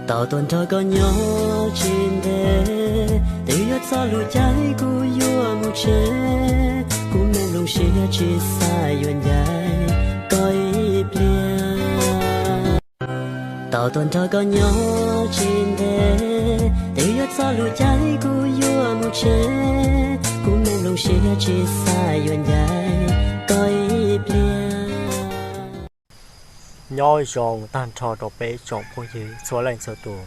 Tau tuaj nrog koj nyob tsis ntev, twb yuav txog lub caij kuv yuav mus tsev, kuv me nplooj siab tsis xav yuav ncaim koj ib pliag. Tau tuaj nrog koj nyob tsis ntev, twb yuav txog lub caij kuv yuav mus tsev, kuv me nplooj Siab tsis xav yuav ncaim koj ib pliag. Nyob zoo tag nrho rau peb tsoom phooj ywg txhua leej txhua tus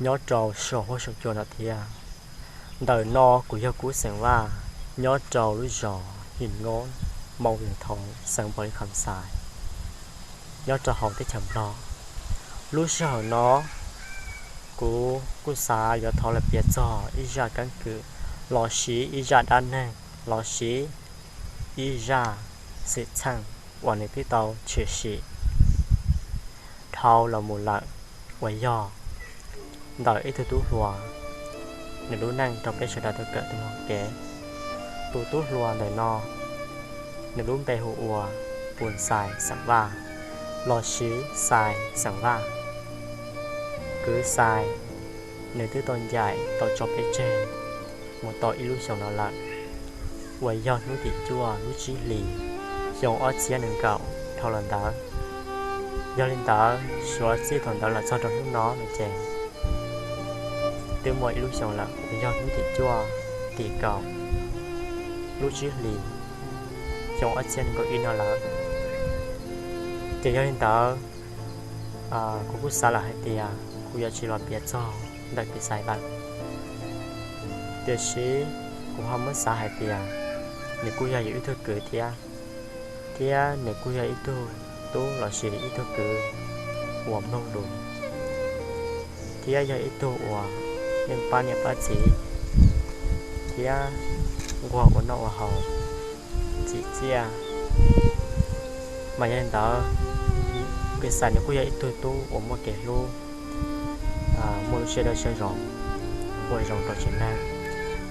nyob rau saum huab saum cua no thiab. Ntawm no kuv yog Kub xeem Vaj, nyob rau lub zos Him Ngob, Moos Vias Thoov, xeev Npaus Lis Kham Xais, nyob rau hauv teb chaws Nplog. Lub sij hawm no kuv kuj xav yuav thov los piav txog ib zaj keeb kwm lossis ib zaj dab neeg lossis ib zaj xwm txheej uas nws twb tau tshwm sim dhau los mus lawm, uas yog ntawm ib tug tub hluas, nws lub neej rau peb sawv daws tau kawm tau mloog kev. Tus tub hluas ntawm no nws lub npe hu ua Pus Xais xeem Vaj lossis Xais xeem Vaj. Kwv Xais nws twb tau ncaim tau tso peb tseg mus tau ib lub xyoos no lawm, uas yog hnub tim cuaj lub tsib hlis xyoo ob txhiab nees nkaum dhau los ntawd. Yog li ntawd suav txij thaum ntawd los txog rau hnub no no ces twb muaj ib lub xyoos lawm, uas yog hnub tim cuaj tim kaum lub tsib hlis xyoo ob txhiab nees nkaum ib no lawm. Ces yog li ntawd kuv kuj xav lawm hais tias kuv yuav tsis los piav txog ntawm Kwv Xais lawm, tiam sis kuv ho muab xav hais tias nws kuj yog yus ib tug kwv thiab, thiab nws kuj yog ib tug tub lossis ib tug kwv uas mloog lus, thiab yog ib tug uas yeej pab niam pab txiv thiab nquag ua noj ua haus txim txiaj. Mas yog li ntawd, Kwv Xais nws kuj yog ib tug tub uas muaj kev hlub, muaj lub siab dawb siab zoo, ua zoo rau tsev neeg.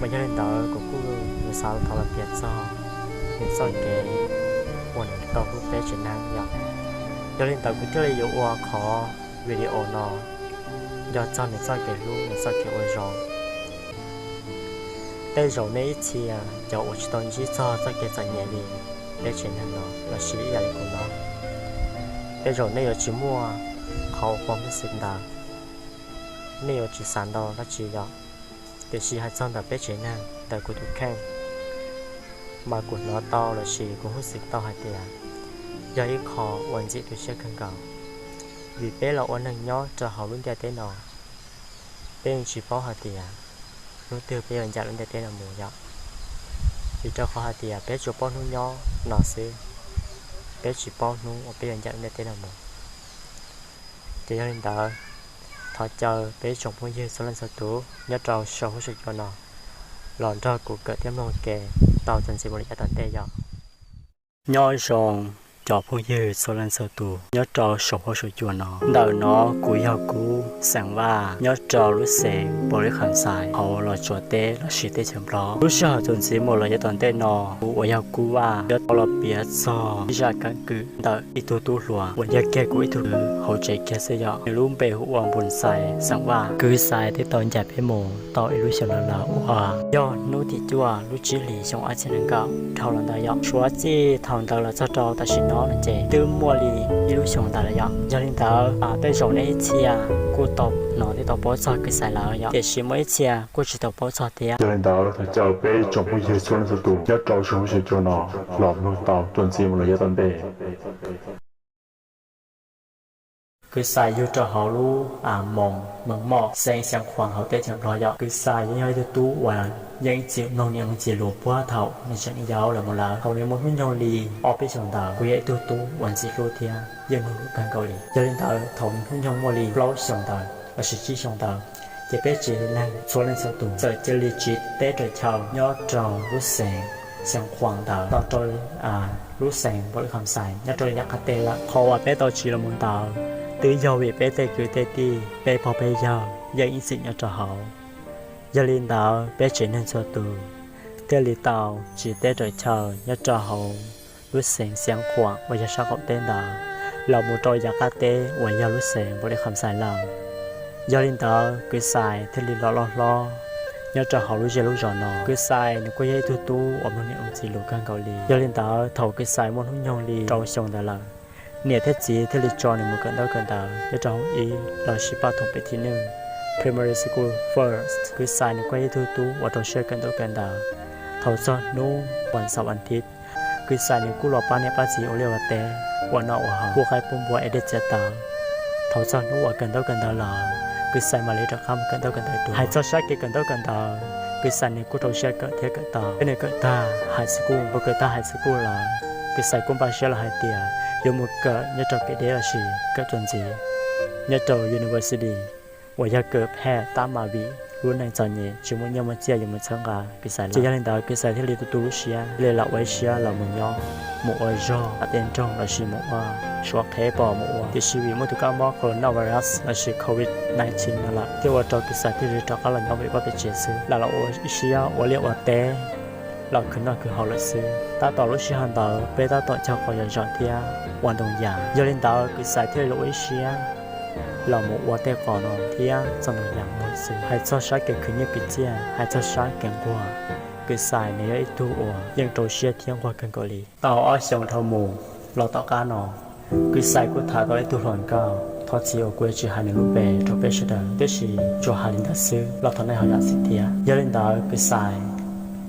Mas yog li ntawd kuv kuj yuav xav thov los piav txog nws txoj kev uas nws tau hlub peb tsev neeg yom. Yog li ntawd kuv thiaj li yuav ua qhov video no nco txog nws txoj kev hlub, nws txoj kev ua zoo. Tej zaum nej ib txhia cov uas tsis tau ntsib txog txoj kev txom nyem li peb tsev neeg no lossis ib yam li kuv no, tej zaum nej yuav tsis muaj qhov uas pom hnub xwm ntawd, nej yuav tsis xav ntau dab tsi yom. Tiam sis hais txog ntawm peb tsev neeg ntawm kuv tus kheej, mas kuv hnov tau lossis kuv hub xwm tau hais tias yog ib qho uas ntxim tu siab kawg nkaus. Vim peb los ua neeg nyob rau hauv lub ntiaj teb no, peb yeej tsis paub hais tias hnub twg peb yuav ncaim lub ntiaj teb no mus yom. Vim rau qhov hais tias peb tsuas paub hnub nyob no xwb, peb tsis paub hnub uas peb yuav ncaim lub ntiaj teb no mus. Ces yog li ntawd, thov caw peb tsoom phooj ywg txhua leej txhua tus nyob rau saum huab saum cua no los nrog kuv kawm thiab mloog kev tau txuas ntxiv mus lawm yav tom ntej yom. Nyob zoo cov phooj ywg txhua leej txhua tus nyob rau saum huab saum cua no. Ntawm no kuv yog Kub xeem Vaj nyob rau lub xeev Npaus Lis Kham Xais hauv Los Tsuas teb lossis teb chaws Nplog. Lub sij hawm txuas ntxiv mus lawm yav tom ntej no, kuv uas yog Kub Vaj yuav tau los piav txog ib zaj keeb kwm ntawm ib tug tub hluas uas yog kiag kuv ib tug kwv hauv tsev kiag xwb yom. Nws lub npe hu ua Npus Xais xeem Vaj. Kwv Xais twb tau ncaim peb mus tau ib lub xyoos no lawm uas yog hnub tim cuaj lub tsib hlis xyoo ob txhiab nees nkaum dhau los ntawd yom. Suav txij thaum ntawd los txog rau tam sim no no ces twb muaj li ib lub xyoos ntawd lawm yom. Yog li ntawd tej zaum nej ib txhia kuj tau hnov thiab tau paub txog Kwv Xais lawm yom, tiam sis muaj ib txhia kuj tsis tau paub txog thiab. Yog li ntawd thov caw peb tsoom phooj ywg txhua leej txhua tus nyob rau saum huab saum cua no los mloog tau txuas ntxiv mus lawm yav tom ntej. Kwv Xais yug rau hauv lub moos Mees Moj, xeev Xeev Khuam hauv teb chaws Nplog yom. Kwv Xais yeej yog ib tug tub uas yeej ib txwm mloog niam mloog txiv lus puag thaum nws tseem yau los mus lawm. Thaum nws muaj hnub nyoog li ob peb xyoos ntawd, kuj yog ib tug tub uas ntxim hlub thiab yeej mloog lus kawg nkaus li. Yog li ntawd thaum nws hnub nyoog muaj li plaub xyoos ntawd lossis tsib xyoos ntawd, ces peb tsev neeg txhua leej txhua tus txawm cia li tsiv teb raws chaw nyob rau lub xeev Xeev Khuam ntawd los rau lub xeev Npaus Lis Kham Xais nyob rau yav qab teb lawm. Qhov uas peb tau tsiv los mus ntawd twb yog vim peb tej kwv tej tij, peb pog peb yawg yeej ib txwm nyob rau hauv. Yog li ntawd peb tsev neeg txhua tus thiaj li tau tsiv teb raws chaw nyob rau hauv lub xeev Xeev Khuam uas yog sab qaum teb ntawd los mus rau yav qab teb uas yog lub xeev Npaus Lis Kham Xais lawm. Yog li ntawd Kwv Xais thiaj li los loj hlob nyob rau hauv lub zej lub zos no. Kwv Xais nws kuj yog ib tug tub uas mloog niam mloog txiv lus kawg nkaus li. Yog li ntawd thaum Kwv Xais muaj hnub nyoog li rau xyoo ntawd lawm, niam thiab txiv thiaj li tso nws mus kawm ntaub kawm ntawv nyob rau hauv ib lossis paj thoom pem thib neej, Primary School First. Kwv Xais nws kuj yog ib tug tub uas rau siab kawm ntaub kawm ntawv. Thaum txog hnub vas xaum vas thiv, Kws Xais nws kuj los pab niam pab txiv ua liaj ua teb, ua noj ua haus, pub qaib pub npua es dej txiav taws. Thaum txog hnub uas kawm ntaub kawm ntawv lawm, Kws Xais mam li rov qab mus kawm ntaub kawm ntawv dua. Hais txog sab kev kawm ntaub kawm ntawv, Kws Xais nws kuj rau siab kawm thiab kawm tau. Thaum nws kawm tag high school, thaum kawm tag high school lawm, Kws Xais kuj npaj siab los hais tias yuav mus kawm nyob rau kev deb los sis kawm txuas ntxiv nyob rau university, uas yog kawm phaj tab mas vim lub neej txom nyem tsis muaj nyiaj muaj txiaj yuav mus txhawb nqa Kws Xais. Ces yog li ntawd Kws Xais thiaj li tu tu lub siab, thiaj li lam ua ib siab los mus nyob, mus ua zog tom tej nroog los sis mus ua suav qhev pom mus ua. Tiam sis vim muaj tus kab mob coronavirus los sis covid nineteen no lawm, thiaj ua rau Kws Xais thiaj li rov qab los nyob pem vaj pem tsev xwb, lam los ua ib siab ua liaj ua teb, los khwv noj khwv haus lawm xwb. Tab tom lub sij hawm ntawd peb tab tom cog qos zom zaws thiab ua ntoo yas. Yog li ntawd Kws Xais thiaj li los ua ib siab los mus ua tej qos no thiab txog ntoo yas mus xwb. Hais txog sab kev khwv nyiaj khwv txiaj, hais txog sab kev nquag, Kws Xais nws yog ib tug uas yeej rau siab thiab nquag kawg nkaus li. Tau ob xyoos dhau mus los tom qab no, Kws Xais kuj tham tau ib tug hluas nkauj, thov txim uas kuv yuav tsis hais nws lub npe rau peb sawv daws, tiam sis tsuas hais li ntawd xwb los thov nej ho zam txim thiab. Yog li ntawd Kws Xais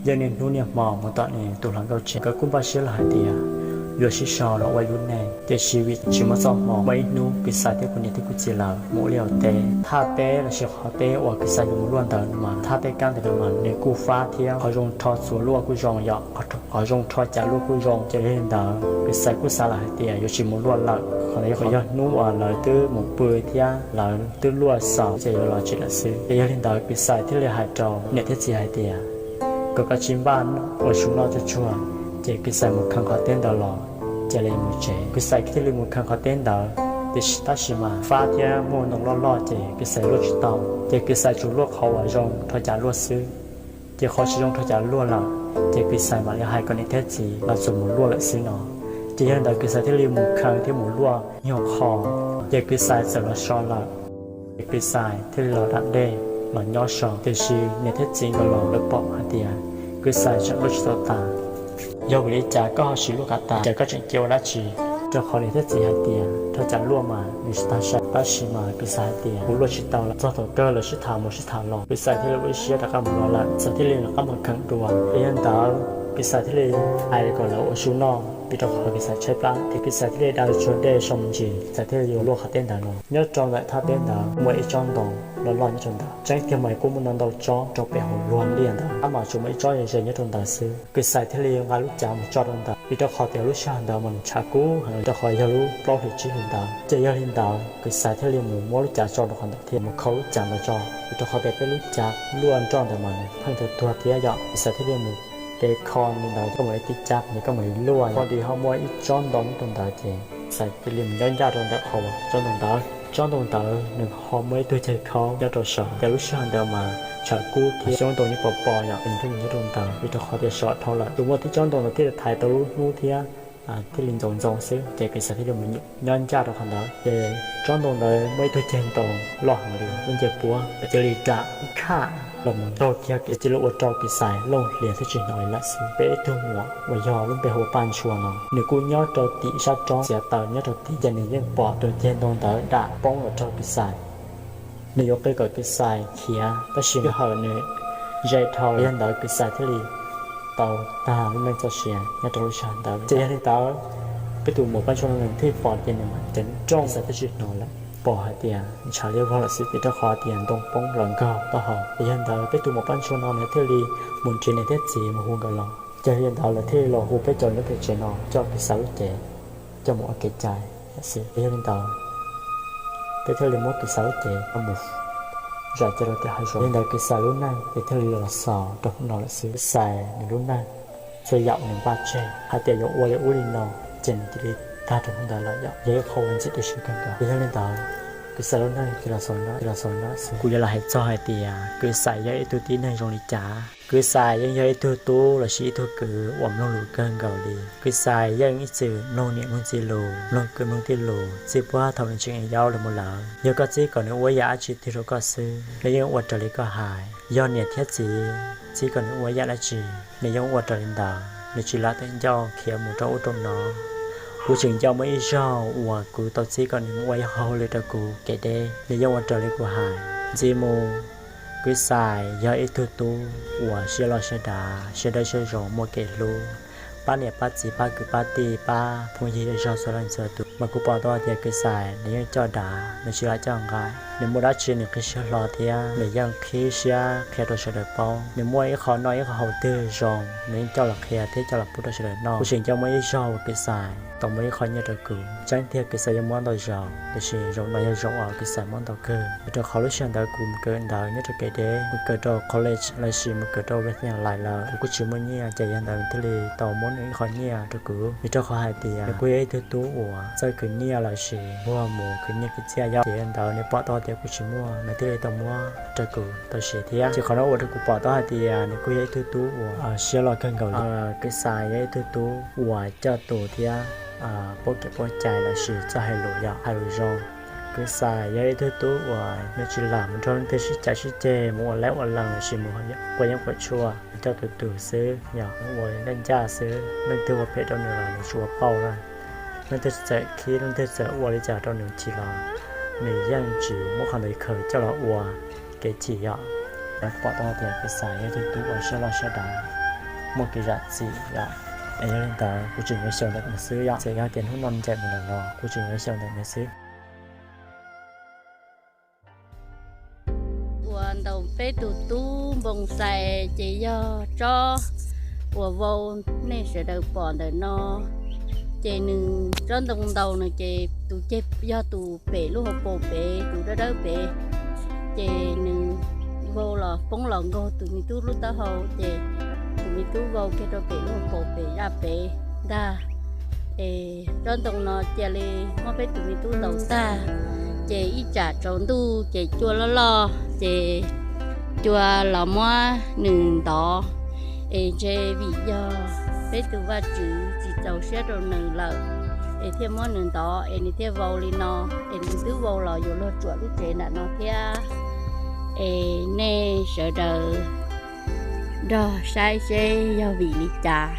yeej niaj hnub niaj hmo mus tom nws tus hluas nkauj tsev, nkawd kuj npaj siab los hais tias yuav sib sau los ua yus neej, tiam sis vim tsis muaj txoj hmoo, muaj ib hnub Kws Xais thiab kuv niam thiab kuv txiv lawv mus ua liaj ua teb. Thaj teb los sis qhov teb uas Kws Xais yuav mus luaj ntawd mas thaj teb kab ntawd mas nws kuj fab thiab qhov zoo rho txuas luaj kuj zoo yom, qhov zoo rho cav luaj kuj zoo. Ces yog li ntawd Kws Xais kuj xav lawm hais tias yuav tsis mus luaj lawm, qhov ntawd yog hnub uas lawv twb mus pw thiab lawv twb luaj xaus ces yuav los tsev lawm xwb. Ces yog li ntawd Kws Xais thiaj li hais rau niam thiab txiv hais tias kom koj tsis npaj ua su noj tsuag tsuag, ces Kws Xais mus kheev qhov teb ntawd los cia li mus tsev. Kws Xais thiaj li mus kheev qhov teb ntawd, tiam sis tab sis mas fab thiab muaj ntoo loj loj ces Kws Xais luaj tsis tau, ces Kws Xais tsuas luaj qhov uas zoo rho cav luaj xwb. Ces qhov tsis zoo rho cav luaj lawm, ces Kws Xais mam li hais kom niam thiab txiv los txuas mus luaj lawm xwb no. Ces yog li ntawd Kws Xais thiaj li mus kheev thiab mus luaj nyuag qho, ces Kws Xais txawm los so lawm. Ces Kws Xais thiaj li los da dej los nyob so, tiam sis niam thiab txiv nkawd los lawv pom hais tias Kws Xais tseem luaj tsis tau tas. Yog vim li cas koj ho tsis luaj kom tas, cas koj tseem cia ua dab tsi? Rau qhov niam thiab txiv hais tias rho cav luaj mas nws tsis tag sai, tab sis mas Kws Xais hais tias kuv luaj tsis tau lawm. Txog thaum kawg lawv sib tham mus sib tham los, Kws Xais thiaj li ua ib siab rov qab mus luaj lawm, Kws Xais thiaj li rov qab mus kheev dua. Ces yog li ntawd Kws Xais thiaj li hais kom lawv ua su noj, vim rau qhov Kws Xais tshaib plab, ces Kws Xais thiaj li da tsuag dej so me ntsis, Kws Xais thiaj li yuav luaj qhov teb ntawd no. Nyob rau ntawm thaj teb ntawd muaj ib tsob ntoo loj loj nyob rau ntawd, tseeb tiag mas kuj muaj ntau ntau tsob rau pem hauv luag liaj ntawd, tab mas tsuas muaj ib tsob ze ze nyob rau ntawd xwb. Kws Xais thiaj li nqa lub cav mus tso rau ntawd, vim rau qhov tias lub sij hawm ntawd mas nws tshav kub heev li, rau qhov yog lub plaub hlis tsib hlis ntawd. Ces yog li ntawd Kws Xais thiaj li mus muab lub cav tso rau qhov ntawd thiab mus khau lub cav ntawd tso, vim rau qhov tias peb lub cav luaj nroj ntawd mas nws pheej tuag tuag thiab yom. Kws Xais thiaj li mus de kho li ntawd, koj mam li tib cab, koj mam li luaj, pom nws ho muaj ib tsob ntoo nyob rau ntawd, ces Kws Xais thiaj li mus nyob ncaj rau ntawm qhov uas tsob ntoo ntawd. Tsob ntoo ntawd nws ho muaj ib tug ceg khaub nyob rau saum, ces lub sij hawm ntawd mas tshav kub thiab xyoob ntoo yeej pos pos yom, nws thiaj mus nyob rau ntawd, vim rau qhov tias sov dhau lawm. Tsuas muaj tib tsob ntoo ntawd thiaj li thaiv tau lub hnub thiab thiaj li ntxoov ntxoo xwb, ces Kws Xais thiaj li mus nyob ncaj rau qhov ntawd. Ces tsob ntoo ntawd muaj ib tug ceg ntoo loj heev li, lub ncej puab cia li ram khaj los mus ntaug kiag, ces cia li ua rau Kws Xais looj hlias thiab tsis hnov li lawm xwb. Peb ib tug muam uas yog lub npe hu ua Paj Ntshua no, nws kuj nyob rau tim sab roob txiav taws nyob rau tim, ces nws yeej pom tus ceg ntoo ntawd ram poob los rau Kws Xais. Nws yuav qw kom Kws Xais khiav, tab sis lub sij hawm nws ze dhau, yog li ntawd Kws Xais thiaj li tau tag lub neej txoj sia nyob rau lub sij hawm ntawd. Ces yog li ntawd, peb tus muam Paj Ntshua no nws thiaj pom, ces nws mam ceev nrooj, Kws Xais thiaj tsis hnov lawm, pom hais tias ntshav liab vog lawm xwb, vim rau qhov tias ntoo poob los nkag taub hau. Ces yog li ntawd peb tus muam Paj Ntshua no nws thiaj li mus nrhiav niam thiab txiv mus hu nkawd los. Ces yog li ntawd lawv thiaj li los hu peb cov nyob pem tsev no coj Kws Xais lub cev coj mus ua kev cai lawm xwb. Ces yog li ntawd peb thiaj li muab Kws Xais lub cev coj mus zam cia rau tim hav zoov. Yog li ntawd Kws Xais lub neej ces thiaj li los xaus rau hnub no lawm xwb. Kws Xais nws lub neej txhua yam uas nws npaj tseg hais tias yuav ua li ub li no, ces nws cia li tag rau hnub ntawd lawm yom. Yog ib qho uas ntxim tu siab kawg nkaus. Ces yog li ntawd Kws Xais lub neej cia li los xaus li no, cia li los xaus li no xwb. Kuv yuav los hais txog hais tias Kws Xais yog ib tug tib neeg zoo li cas. Kws Xais yeej yog ib tug tub los sis ib tug kwv uas mloog lus kawg nkaus li. Kws Xais yeej ib txwm mloog niam mloog txiv lus, mloog kwv mloog tij lus, txij puag thaum nws tseem yau los mus lawm. Yog koj txib kom nws ua ib yam dab tsi twg rau koj xwb, nws yeej ua raws li koj hais. Yog niam thiab txiv txib kom nws ua ib yam dab tsi, nws yeej ua raws li ntawd, nws tsis lam teem ncauj khiav mus rau ub rau no. Kuv tseem nco muaj ib zaug uas kuv tau txib kom nws mus ua ib qho hauj lwm rau kuv kev deb, nws yeej ua raws li kuv hais. Ntxiv mus Kwv Xais yog ib tug tub uas siab loj siab dav, siab dawb siab zoo, muaj kev hlub, pab niam pab txiv, pab kwv pab tij, pab phooj ywg zej zog txhua leej txhua tus. Mas kuv pom tau hais tias Kwv Xais nws yeej coj dav, nws tsis lam coj nqaim, nws muaj dab tsi nws qhib siab hlo thiab nws yeej qhib siab qhia rau sawv daws paub. Nws muaj ib qho noj ib qho haus twg zoo nws yeej coj los qhia thiab coj los pub rau sawv daws noj. Kuv tseem nco muaj ib zaug uas Kwv Xais tau muab ib qho nyiaj rau kuv. Tseeb tiag Kwv Xais yuav muab ntau zaus, tiam sis zaum no yog zaum uas Kwv Xais muab ntau kawg. Vim rau qhov lub sij hawm ntawd kuv mus kawm ntawv nyob rau kev deb, mus kawm rau college lossis mus kawm rau Western Alliance lawm, kuv kuj tsis muaj nyiaj, ces yog ntawd nws thiaj li tau muab nws ib qho nyiaj rau kuv. Vim rau qhov hais tias nws kuj yog ib tug tub uas txawj khwv nyiaj lossis nquag mus khwv nyiaj khwv txiaj yom, ces yog ntawd nws pom tau tias kuv tsis muaj nws thiaj li tau muab rau kuv tau siv thiab. Ces qhov no ua rau kuv pom tau hais tias nws kuj yog ib tug tub uas siab loj kawg nkaus li. Kwv Xais yog ib tug tub uas coj tus thiab paub kev paub cai lossis txawj hais lus yom, hais lus zoo. Kwv Xais yog ib tug tub uas nws tsis lam mus nrog leej twg sib cav sib ceg, mus ua laib ua lees lossis mus quav yeeb quav tshuaj, nws coj tus tus xwb yom, mus ua ncaj ncaj xwb. Leej twg ua phem rau nws los nws tsis ua pauj na. Leej twg txawm khib, leej twg txawm ua li cas rau nws chim los nws yeej tsis muab qhov ntawd khaws coj los ua kev chim yom. Kuv pom tau tias Kwv Xais yog ib tug tub uas siab loj siab dav, muaj kev zam txim yom. Es yog li ntawd kuv tseem yuav xyaum ntawm nws xwb yom, txawm yog tias hnub no ncaim mus lawm los kuv tseem yuav xyaum ntawm nws xwb. Uas ntawm peb tus tub Npoo Xais ces yog tsob uas vau nej sawv daws pom ntawm no. Ces nws tsob ntoo ntaus no ces tus ceg yog tus pem lub hauv paus pem, tus dawb dawb pem. Ces nws vau los poob los nkaug tus me tub lub taub hau, ces tus me tub vau kiag rau pem lub hauv paus pem zaj pem ntag. Es tsob ntoo no cia li muab peb tus me tub ntaus tag, ces ib tsam tsaus ntuj ces cua loj loj ces cua los muab nws ntov. Es ntshe vim yog peb tus Vajtswv tsis txaus siab rau nws lawm, es thiaj muab nws ntov es nws thiaj vau li no. Es nws twb vau los yuav luag tsuam lub tsev nram no thiab. Es nej sawv daws nrog saib seb yog vim li cas.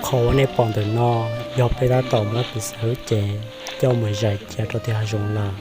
Qhov uas nej pom ntawm no yog peb tab tom muab Kwv Xais lub cev coj mus zais cia rau tim hav zoov lawm.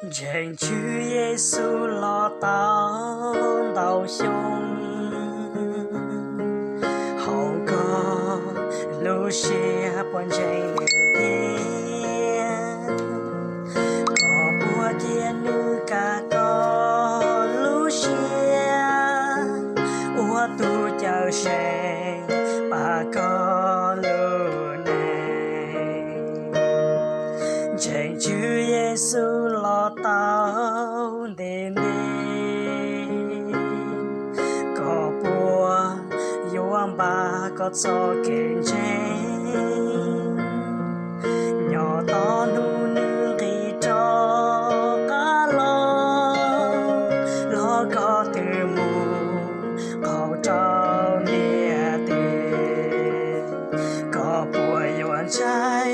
Ntseeg Tswv Yexus los tau ntau xyoo, hauv koj lub siab puas ntseeg nws thiab? Koj puas cia nws kav koj lub siab ua tus cawm seej pab koj lub neej? Ntseeg Tswv Yexus los tau ntev ntev, koj puas yuav npaj koj txoj kev ntseeg? Nyob tod hnub nws nqis rov qab los, los koj twb mus qaug rau niam tij. Koj puas yuav ntshai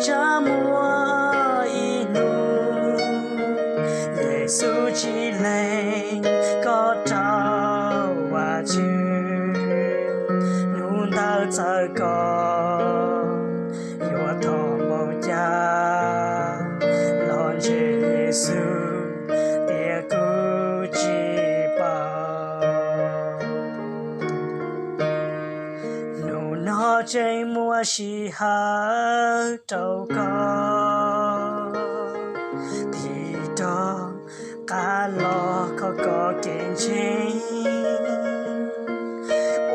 tsam muaj ib hnub Yexus tsis lees koj rau Vajtswv? Hnub ntawd txawm koj yuav thov npaum cas los ntseeg Yexus tias kuv tsis paub. Hnub no tseem muaj sij hawm rau koj, thim rov qab los kho koj kev ntseeg.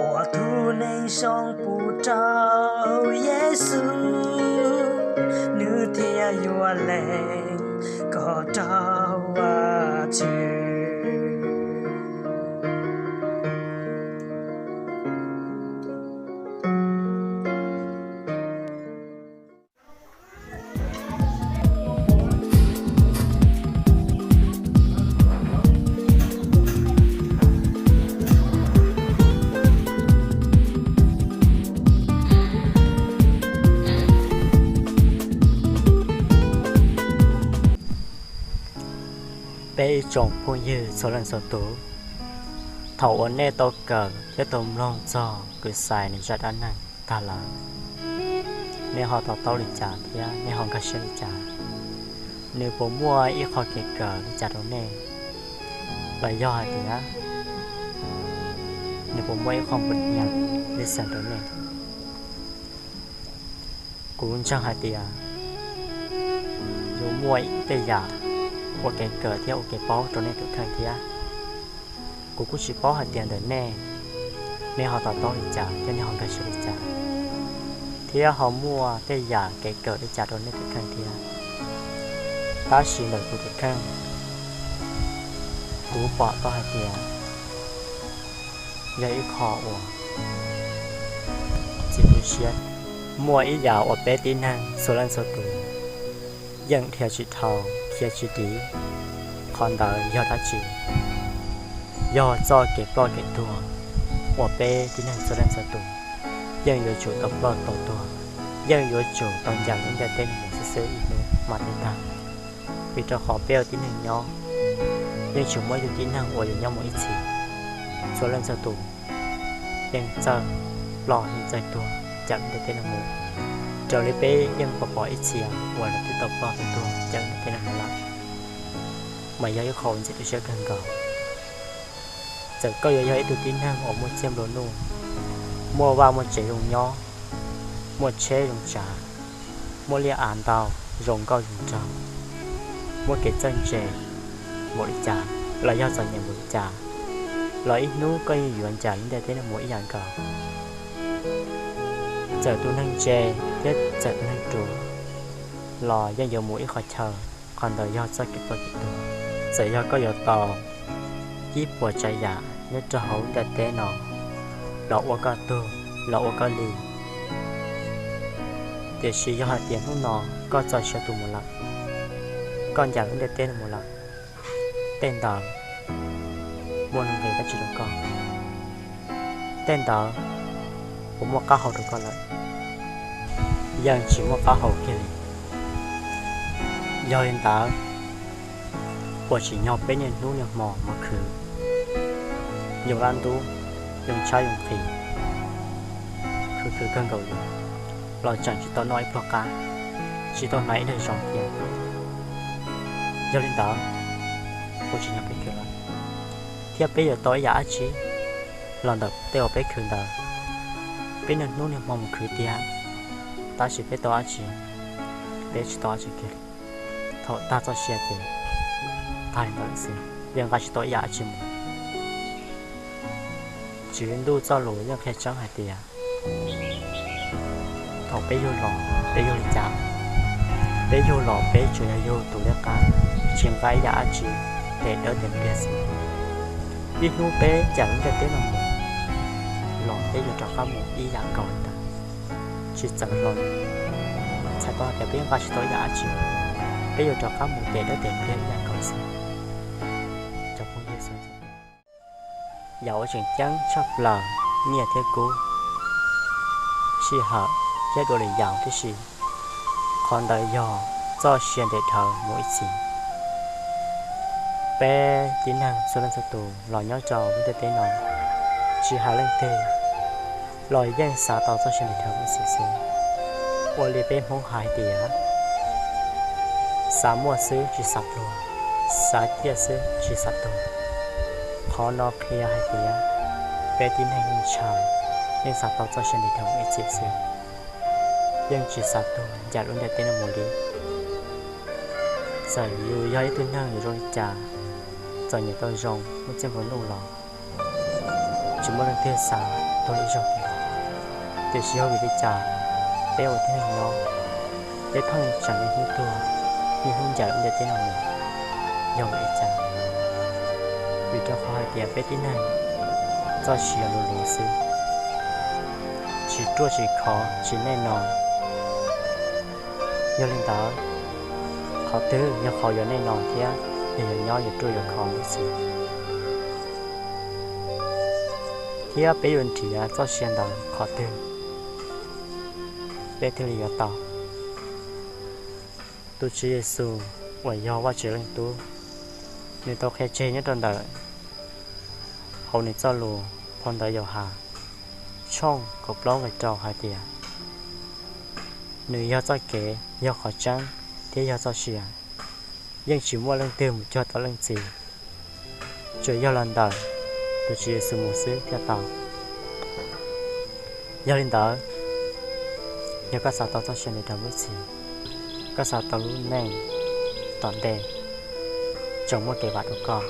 Ua tus neeg zoo pub rau Yexus, nws thiaj yuav lees koj rau Vajtswv. Peb ib tsoom phooj ywg txhua leej txhua tus, thaum uas nej tau kawm thiab tau mloog txog Kwv Xais nws zaj dab neeg tag lawm, nej ho to taub li cas thiab nej ho nkag siab li cas? Nws puas muaj ib qho kev kawm li cas rau nej, los yog hais tias nws puas muaj ib qho npus nia li xees rau nej? Kuv ntseeg hais tias yuav muaj tej yam ua kev kawm thiab ua kev paub rau nej tus kheej thiab. Kuv kuj tsis paub hais tias ntawm nej, nej ho to taub li cas thiab nej ho nkag siab li cas, thiab ho muaj tej yam kev kawm li cas rau nej tus kheej thiab. Tab sis ntawm kuv tus kheej, kuv pom tau hais tias yog ib qho uas txiv tu siab. Muaj ib yam uas peb tib neeg txhua leej txhua tus yeej dhia tsis dhau, khiav tsis dim. Qhov ntawd yog dab tsi? Yog txoj kev ploj kev tuag uas peb tib neeg txhua leej txhua tus yeej yuav tsum tau ploj tau tuag, yeej yuav tsum tau ncaim lub ntiaj teb no mus xwb xwb ib hnub mas thiaj tag. Vim rau qhov peb ua tib neeg nyob, yeej tsis muaj ib tug tib neeg uas yuav nyob mus ib txhis. Txhua leej txhua tus yeej txawj ploj yeej txawj tuag ncaim lub ntiaj teb no mus, raws li peb yeej pom pom ib txhia uas lawv twb tau ploj tau tuag ncaim lub ntiaj teb no mus lawm. Mas yog ib qho uas ntxim tu siab kawg nkaus. Txawm koj yuav yog ib tug tib neeg uas muaj txiaj nplua nuj, muaj vaj muaj tsev zoo nyob, muaj tsheb zoo tsav, muaj liaj av ntau, zoo nkauj zoo nraug, muaj kev txawj ntse npaum li cas los yog txom nyem npaum li cas, los ib hnub koj yeej yuav ncaim lub ntiaj teb no mus ib yam nkaus. Txawm tus neeg ntse thiab txawm tus neeg ruam los yeej yuav mus ib qhov chaw, qhov ntawd yog txoj kev ploj kev tuag. Txawm yog koj yuav tau ib puas tsav yam nyob rau hauv lub ntiaj teb no los ua koj tug, los ua koj li, tiam sis yog hais tias hnub no koj txo siab tuag mus lawm, koj ncaim lub ntiaj teb no mus lawm, tej ntawd muaj nuj nqis dab tsi rau koj? Tej ntawd puas muaj qab hau rau koj lawm? Yeej tsis muaj qab hau kiag li. Yog li ntawd, puas tsim nyog peb niaj hnub niaj hmo mus khwv, yoo dab ntub, yoo tshab yoo nqhis, khwv khwv kawg nkaus li los tseem tsis tau noj ib pluag qab, tsis tau hnav ib daig zoo thiab? Yog li ntawd, puas tsim nyog peb khwv lawm, thiab peb yuav tau ib yam dab tsi los ntawm tej uas peb khwv ntawd? Peb niaj hnub niaj hmo mus khwv tiag, tab sis peb tau dab tsi? Peb tsis tau dab tsi kiag li. Thaum tag txoj sia ces tag li ntawd xwb, yeej nqa tsis tau ib yam dab tsi mus. Tswv Ntuj txoj lus yeej qhia tseeb hais tias thaum peb yug los peb yug li cas? Peb yug los peb tsuas yog yug tus liab qab, tsis nqa ib yam dab tsi, tes dawb tes pliag xwb. Ib hnub peb ncaim lub ntiaj teb no mus los peb yuav rov qab mus ib yam nkaus li ntawd, tsis txawv hlo li. Txhais tau hais tias peb nqa tsis tau ib yam dab tsi, peb yuav rov qab mus tes dawb tes pliag ib yam nkaus xwb. Cov phooj ywg, yam uas tseem ceeb tshaj plaws, nyiaj thiab kub, sij hawm thiab dua lwm yam tib si, qhov ntawd yog txoj sia ntes dhawv mus ib txhis. Peb tib neeg txhua leej txhua tus los nyob rau lub ntiaj teb no, tsis hais leej twg los yeej xav tau txoj sia ntes dhawv mus ib txhis xwb. Ua li peb Hmoob hais tias, xav muaj xwb tsis xav pluag, xav ciaj xwb tsis xav tuag. Qhov no qhia hais tias peb tib neeg yeej ntshaw, yeej xav tau txoj sia ntes dhawv mus ib txhis xwb, yeej tsis xav tuag ncaim lub ntiaj teb no mus li. Txawm yus yog ib tug neeg yuav zoo li cas, txom nyem tau zoo, muaj txiaj nplua nuj los tsis muaj leej twg xav tuag ib zaug li. Tiam sis yog vim li cas peb ua tib neeg nyob, peb pheej tseem niaj hnub tuag, niaj hnub ncaim lub ntiaj teb no mus? Yog vim li cas? Vim rau qhov hais tias peb tib neeg txoj sia luv luv xwb, tsis ruaj tsis khov, tsis nej no. Yog li ntawd, qhov twg yog qhov yuav nej no thiab yog yuav nyob yuav ruaj yuav khov mus ib txhis? Thiab peb yuav nrhiav txoj sia ntawd qhov twg, peb thiaj li yuav tau? Tus Tswv Yexus uas yog Vajtswv Leej Tub, Nws tau qhia tseg nyob rau ntawm hauv nws txoj lus phau ntawv Yauhas tshooj kaum plaub nqe rau hais tias nws yog txoj kev, yog qhov tseeb, thiab yog txoj sia. Yeej tsis muaj leej twg mus cuag tau Leej Txiv, tsuas yog los ntawm tus Tswv Yexus mus xwb thiaj tau. Yog li ntawd, yog koj xav tau txoj sia ntev dhawv mus ib txhis, koj xav tau lub neej tom ntej tseem muaj kev vam rau koj,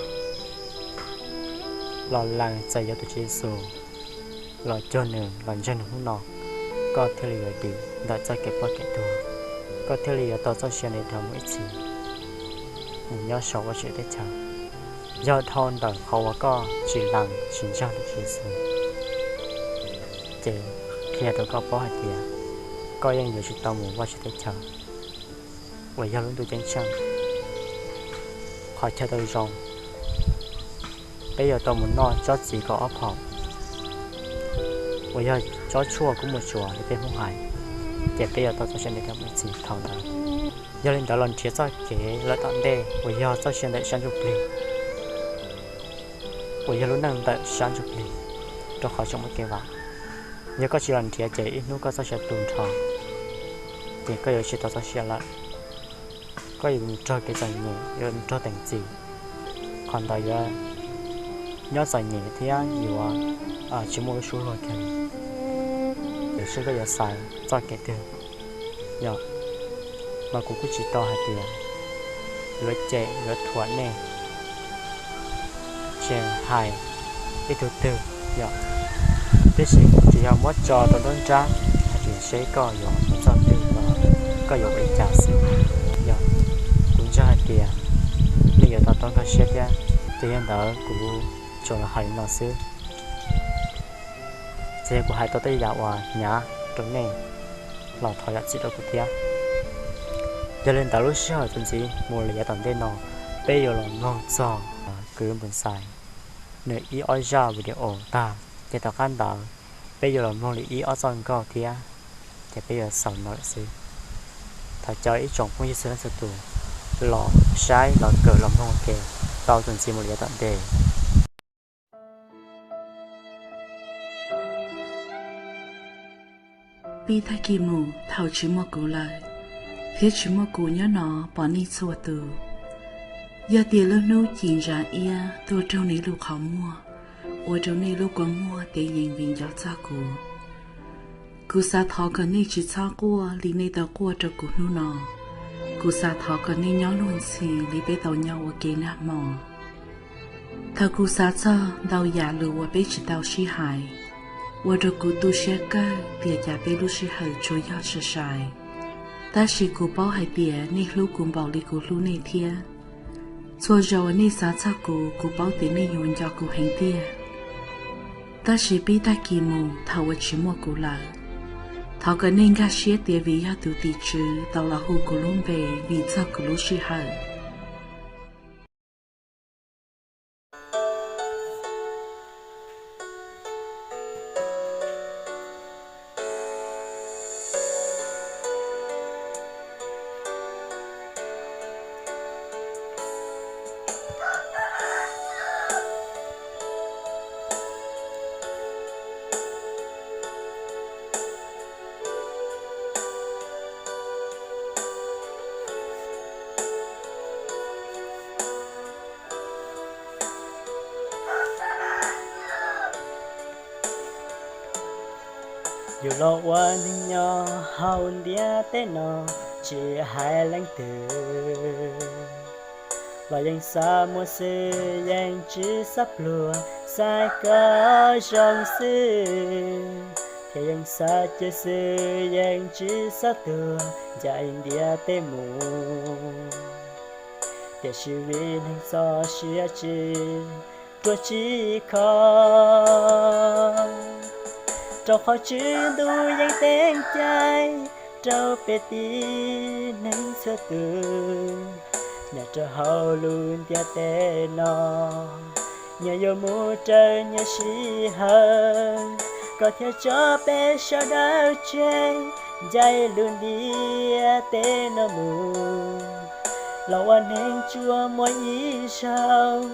los lees txais yuav tus Tswv Yexus, los cuag nws, los ntseeg nws hnub no, koj thiaj li yuav dim ntawm txoj kev ploj kev tuag, koj thiaj li yuav tau txoj sia ntev dhawv mus ib txhis, mus nyob saum Vajtswv teb chaws. Yog dhau ntawm qhov uas koj tsis lees tsis ntseeg tus Tswv Yexus, ces qhia rau koj paub hais tias koj yeej yuav tsis tau mus Vajtswv teb chaws uas yog lub ntuj ceeb tsheej. Qhov chaw tau zoo, peb yuav tau mus noj tsob txiv kaum ob phaum uas yog tsob tshuaj kub muag tsuas li peb Hmoob hais, ces peb yuav tau txoj sia ntev dhawv mus ib txhis thaum ntawd. Yog li ntawd los nrhiav txoj kev lawm tom ntej uas yog txoj sia ntawm sab ntsuj plig, uas yog lub neej ntawm sab ntsuj plig, rau qhov tseem muaj kev vam. Yog koj tsis los nrhiav ces ib hnub koj txoj sia tu nrho, ces koj yuav tsis tau txoj sia lawm. Koj yuav mus raug kev txom nyem, yuav mus raug teem txim, qhov ntawd yuav nyob txom nyem thiab yuav tsis muaj lub suab luag kiag li. Tiam sis koj yuav xaiv txoj kev twg? Yog, mas kuv kuj tsis tau hais tias yuav cem yuav thuam nej, tsis hais ib tug twg, yog, tiam sis kuv tsuas yog muab tso rau nruab nrab hais tias seb koj yuav mus txoj twg los koj yuav ua li cas xwb. Yog, kuv ntseeg hais tias nej yuav to taub nkag siab thiab, ces yog ntawd kuv tsuas los hais li no xwb. Txawm yog kuv hais tau tej yam uas hnyav rau nej los thov zam txim rau kuv thiab. Yog li ntawd lub sij hawm txuas ntxiv mus lawm yav tom ntej no, peb yuav los mloog txog kwv Npus Xais nws ib ob zaj video tag, ces tom qab ntawd peb yuav los mloog li ib ob txoj nkauj thiab, ces peb yuav xaus no lawm xwb. Thov caw ib tsoom phooj ywg txhua leej txhua tus los saib los kawm los mloog ua ke tau txuas ntxiv mus lawm yav tom ntej. Pib tag kis mus thaum tsis muaj kuv lawm, thiab tsis muaj kuv nyob no pom nej txhua tus. Yog tias lub hnub ci ntsa iab tuaj raug nej lub qhov muag, ua rau nej lub kua muag tev yees vim nco txog kuv. Kuv xav thov kom nej tsis txhob quaj li nej tau quaj rau kuv hnub no. Kuv xav thov kom nej nyob luag ntxhi li peb tau nyob ua ke nag hmo. Thaum kuv xav txog ntau yam lus uas peb tsis tau sib hais, ua rau kuv tu siab kawg tias cas peb lub sij hawm tsuas yog sai sai. Tab sis kuv paub hais tias nej hlub kuv npaum li kuv hlub nej thiab. Txhua zaus uas nej xav txog kuv, kuv paub tias nej yuav nco kuv heev tiag. Tab sis pib tag kis mus thaum uas tsis muaj kuv lawm, thov kom nej nkag siab tias vim yog tus tim tswv tau los hu kuv lub npe vim txog kuv lub sij hawm. Yus los ua neeg nyob hauv ntiaj teb no, tsis hais leej twg los yeej xav muaj xwb, yeej tsis xav pluag, xav kom zoo xwb, thiab yeej xav cia xwb, yeej tsis xav tuag ncaim ntiaj teb mus. Tiam sis vim neeg txoj sia tsis ruaj tsis khov, rau qhov Tswv ntuj yeej teem cai rau peb tib neeg txhua tus nyob rau hauv lub ntiaj teb no. Nyias yuav mus raws nyias sij hawm, koj thiaj tso peb sawv daws tseg ncaim lub ntiaj teb no mus. Los ua neeg tsuas muaj ib zaug,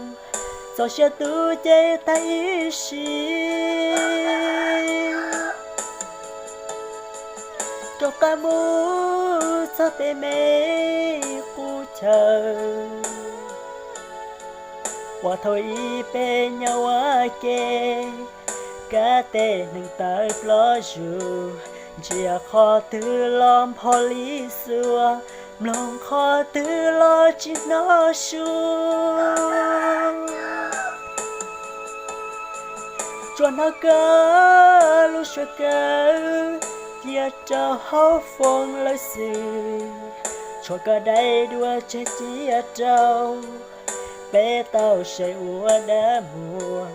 txaus siab tu cev tag ib sim, rov qab mus txog tej me qub chaw uas thaum ub peb nyob ua ke. Kab tej neeg tawv ploj zus, ntsia qhov twg los npho li xuas, mloog qhov twg los tsis hnov su. Tsuas hnov koj lub suab kawg cia rau hauv foos lawm xwb. Tshuav koj daim duab tseg cia rau peb tau saib ua dab muag.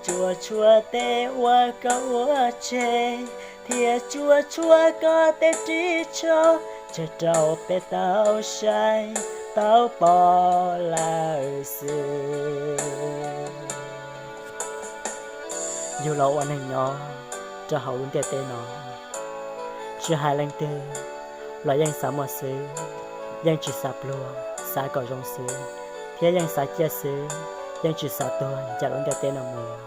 Tsuas tshuav tej uas koj ua tseg, thiab tsuas tshuav koj tej ris tsho tseg rau peb tau saib tau pom lawm xwb. Yug los ua neeg nyob rau hauv lub ntiaj teb no, tsis hais leej twg los yeej xav muaj xwb, yeej tsis xav pluag, xav kom zoo xwb, thiab yeej xav ciaj xwb, yeej tsis xav tuag ncaim lub ntiaj teb no mus.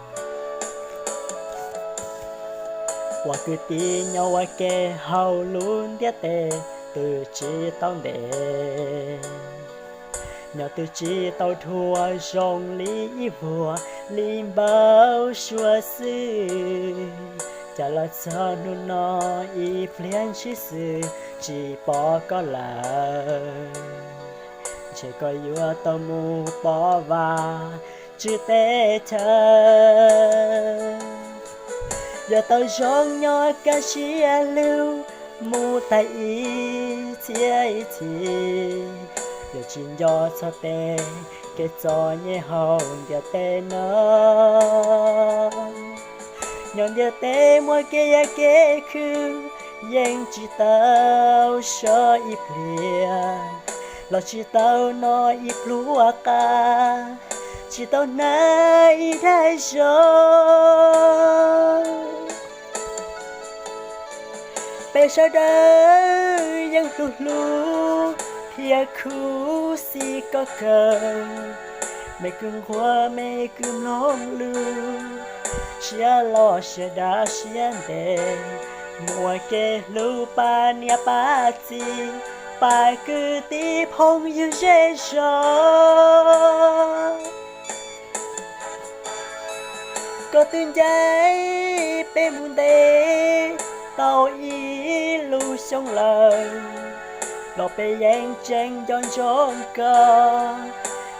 Ua kwv tij nyob ua ke hauv lub ntiaj teb twb tsis tau ntev, nyob twb tsis tau dhuav zoo li ib vuag li npau suav xwb. Cas los txog hnub no ib pliag ntshis xwb tsis pom koj lawm, ntshe koj yuav tau mus pov vas tswv teb chaws. Yuav tau zoo nyob kaj siab lug mus tag ib txhiab ib txhis, yuav tsis nco txog tej kev txom nyem hauv ntiaj teb no. Nyob ntiaj teb muaj kev yam kev khwv, yeej tsis tau so ib pliag, los tsis tau noj ib pluag qab, tsis tau hnav ib daig zog. Peb sawv daws yeej hlub hlub thiab khuv xim koj kawg, me kwv nquag me kwv mloog lus, siab loj siab dav siab ntev, muaj kev hlub pab niam pab txiv, pab kwv tij phooj ywg zej zos. Koj twb ncaim peb mus ntev tau ib lub xyoo lawm, los peb yeej tseem nco ntsoov koj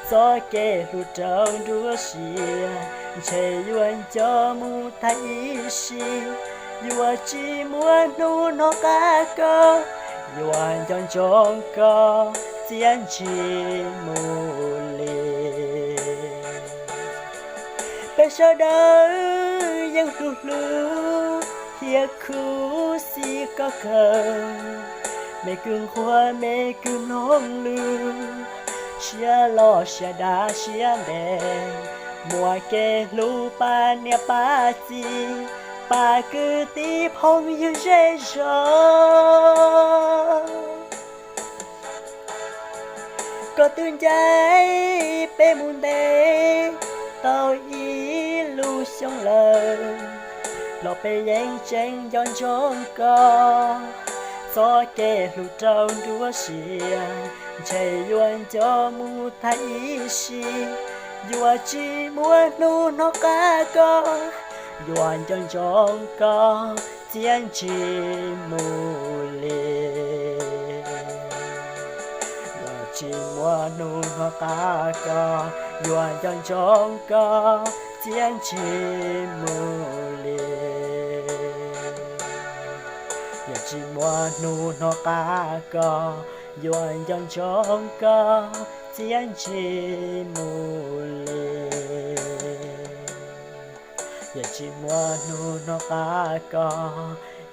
txoj kev hlub rau nruab siab, ntshe yuav nco mus tag ib sim, yuav tsis muaj hnub hnov qab koj, yuav nco ntsoov koj txiaj ntsig mus li. Peb sawv daws yeej hlub hlub thiab khuv xim koj kawg, me kwv nquag me kwv mloog lus, siab loj siab dav siab ntev, muaj kev hlub pab niam pab txiv, pab kwv tij phooj ywg zej zos. Koj twb ncaim peb mus ntev tau ib lub xyoo lawm, los peb yeej tseem nco ntsoov koj txoj kev hlub rau nruab siab, ntshe yuav nco mus tag ib sim, yuav tsis muaj hnub hnov qab koj, yuav nco ntsoov koj txiaj ntsig mus li. Yuav tsis muaj hnub hnov qab koj, yuav nco ntsoov koj txiaj ntsig mus li. Yuav tsis muaj hnub hnov qab koj, yuav nco ntsoov koj txiaj ntsig mus li. Yuav tsis muaj hnub hnov qab koj,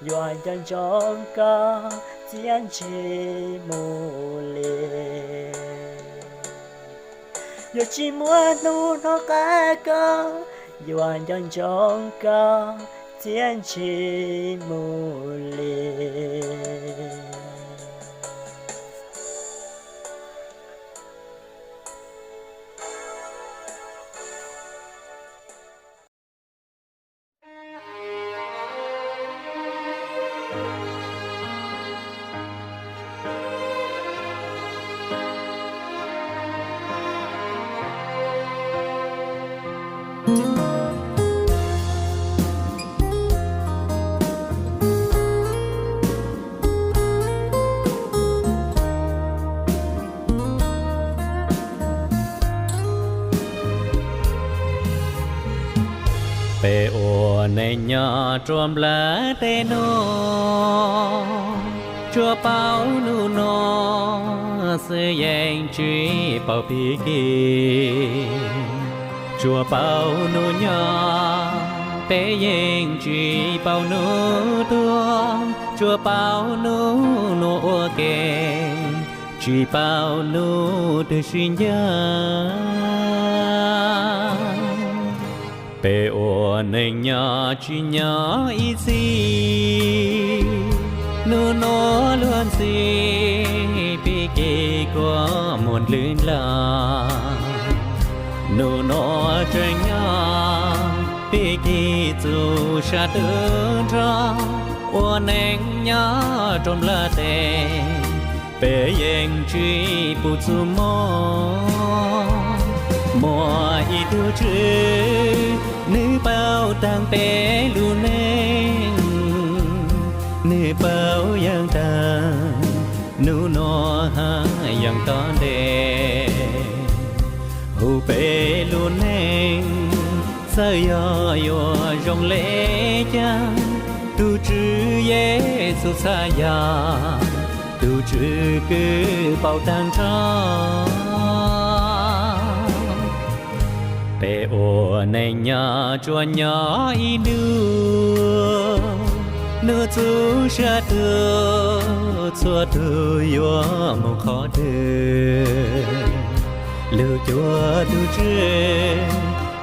yuav nco ntsoov koj txiaj ntsig mus li. Yuav tsis muaj hnub hnov qab koj, yuav nco ntsoov koj txiaj ntsig mus li. Peb ua neej nyob rua nplaj teb nuav, tsuas paub nub nua xwb yeej tsis paub pig kig. Tsuas paub nub nyob, peb yeej tsis paub nub tuag. Tsuas paub nub nua ua ke, tsis paub nub twg sib ncaj. Peb ua neej nyob tsis nyob ib txhis, nub nua luag ntxhi, pig kig kua muag ndlwg ndlag. Nub nua tseem nyob, pig kig txuj sa tub nrog, ua neej nyob rua nplaj teb, peb yeej tsis pum txuj mob. Muaj ib tug Tswv, nwg paub taag peb lub neej, nwg paub yeej taag nub nua hab yeej tom ntej. Hu peb lub neej, txawm yog yuav zoo le caag, tug Tswv Yexus txhaj yog tug Tswv kws paub taag nrho. Peb ua neej nyob tsuas nyob ib nub, nub txuj sa tug, txhua tug yuav moog qhov twg. Lug cuag tug Tswv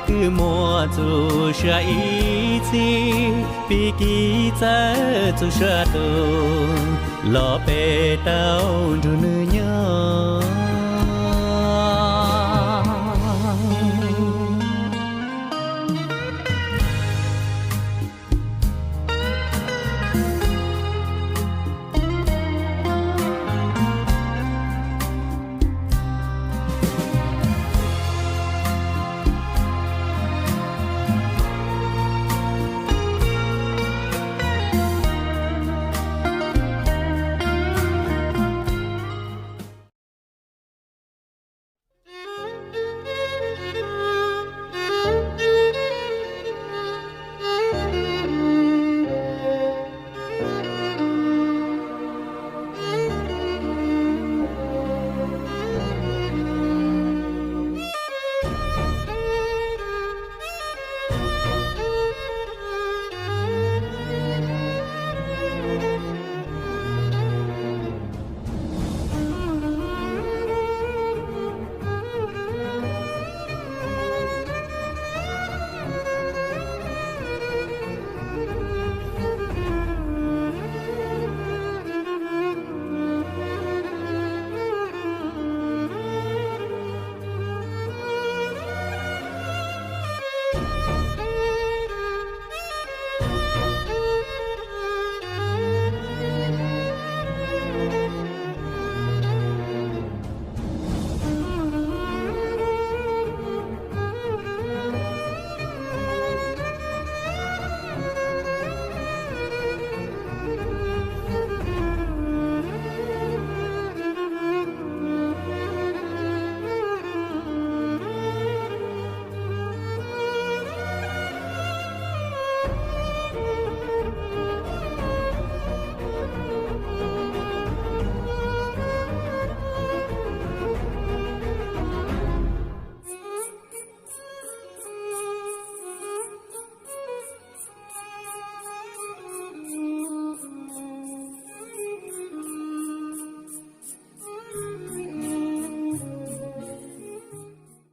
kws muaj txuj sa ib txhis, pig kig txawj txuj sa tug, los peb tau nrug nwg nyob.